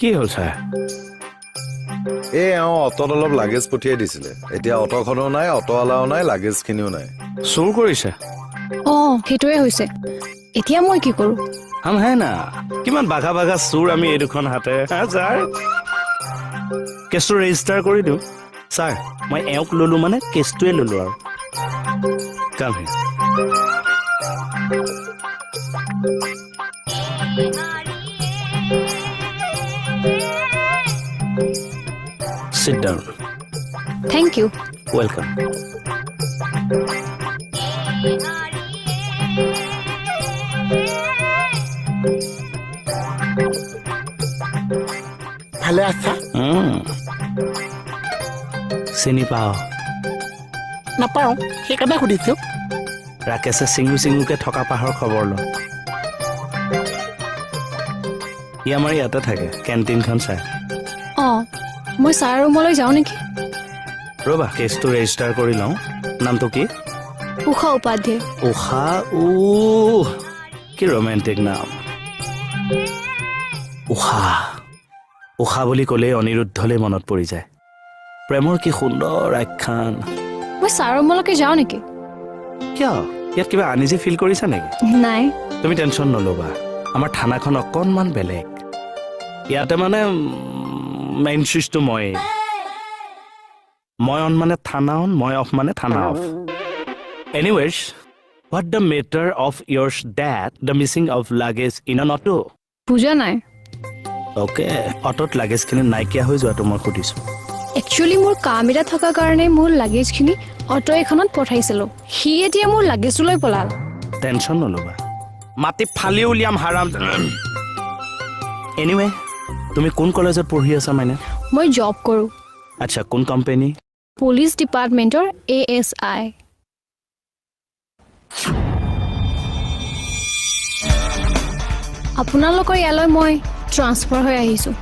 কি হ'ল ছাৰ? এই এওঁ অট'ত অলপ লাগেজ পঠিয়াই দিছিলে। এতিয়া অট'খনো নাই, অট'ৱালাও নাই, লাগেজখিনিও নাই। চুৰ কৰিছে? অঁ, সেইটোৱে হৈছে। এতিয়া মই কি কৰোঁ? হাম হে না, কিমান বাঘা বাঘা চোৰ আমি এই দুখন হাতে। হা ছাৰ, কেছটো ৰেজিষ্টাৰ কৰি দিওঁ। ছাৰ, মই এওঁক ললো মানে কেছটোৱে ললো আৰু। Come here. Sit down. Thank you. Welcome. ভালে আছা? চিনি পাওঁ? নাপাওঁ, সেইকাৰণে সুধিছো। ৰাকেশে চিঙু চিঙুকে থকা পাহৰ খবৰ ল। ই আমাৰ ইয়াতে থাকে, কেণ্টিনখন চাই। অঁ, মই ছাৰ ৰুমলৈ যাওঁ নেকি? ৰ'বা, কেছটো ৰেজিষ্টাৰ কৰি লওঁ। নামটো কি? উষা উপাধ্যায়। উষা, উ কি ৰোমেণ্টিক নাম, উষা। উষা বুলি ক'লেই অনিৰুদ্ধলৈ মনত পৰি যায়। প্ৰেমৰ কি সুন্দৰ আখ্যান! মই ছাৰ ৰুমলৈকে যাওঁ নেকি? কিয়, ইয়াত কিবা আনইজি ফিল কৰিছা নেকি? নাই। তুমি টেনশ্যন নল'বা, আমাৰ থানাখন অকণমান বেলেগ। ইয়াতে মানে মেইন চুইচটো মই। মই অন মানে থানা অন, মই অফ মানে থানা off. Anyways, what the matter of yours that the missing of luggage in an auto? বুজা নাই। অ'কে, অট'ত লাগেজখিনি নাইকিয়া হৈ যোৱাটো মই সুধিছোঁ। একচুৱেলি মোৰ কাম এটা থকাৰ কাৰণে মোৰ লাগেজখিনি অট এখনত পঠাইছিলোঁ। সি এতিয়া মোৰ লাগেজটো লৈ পলাল। টেনশ্যন নল'বা, মাটি ফালি উলিয়াম হাৰাম। এনিৱে, তুমি কোন কলেজত পঢ়ি আছা মানে? মই জব কৰোঁ। আচ্ছা, কোন কোম্পানী? পুলিচ ডিপাৰ্টমেণ্টৰ এএছআই। আপোনালোকৰ ইয়ালৈ মই ট্ৰান্সফাৰ হৈ আহিছোঁ।